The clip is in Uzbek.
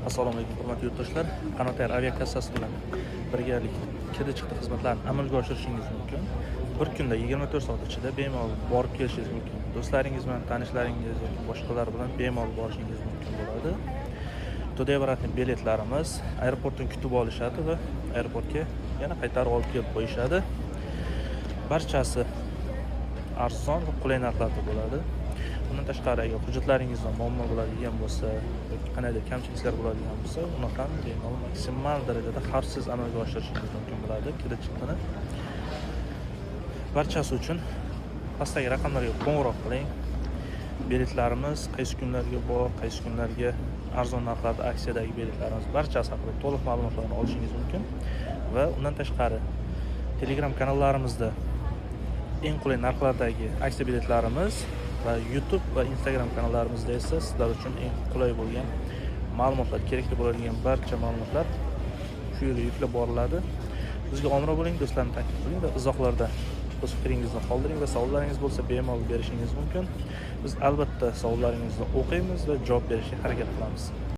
Assalomu alaykum, hurmatli yurtdoshlar! Qanot Air aviakassasi bilan birgalikda kirdi chiqdi xizmatlarni amalga oshirishingiz mumkin. Bir kunda, 24 soat ichida bemalol borib kelishingiz mumkin. Do'stlaringiz bilan, tanishlaringiz yoki boshqalar bilan bemalol borishingiz mumkin bo'ladi. Туда и обратный biletlarimiz aeroportdan kutib olishadi va aeroportga yana qaytarib olib kelib qo'yishadi. Barchasi arzon va qulay narxlarda bo'ladi. Undan tashqari, agar hujjatlaringizda muammo bo'ladigan bo'lsa yoki qandaydir kamchiliklar bo'ladigan bo'lsa, uni ham bemalol maksimal darajada xavfsiz amalga oshirishingiz mumkin bo'ladi kirdi chiqdini. Barchasi uchun pastdagi raqamlarga qo'ng'iroq qiling. Biletlarimiz qaysi kunlarga bor, qaysi kunlarga arzon narxlarda aksiyadagi biletlarimiz, barchasi haqida to'liq ma'lumotlarni olishingiz mumkin. Va undan tashqari, Telegram kanallarimizda eng qulay narxlardagi aksiya biletlarimiz va YouTube va Instagram kanallarimizda esa sizlar uchun eng qulay bo'lgan ma'lumotlar, kerakli bo'ladigan barcha ma'lumotlar shu yerga yuklab boriladi. Bizga hamroh bo'ling, do'stlarni taklif qiling va izohlarda o'z fikringizni qoldiring va savollaringiz bo'lsa, bemalol berishingiz mumkin. Biz albatta savollaringizni o'qiymiz va javob berishga harakat qilamiz.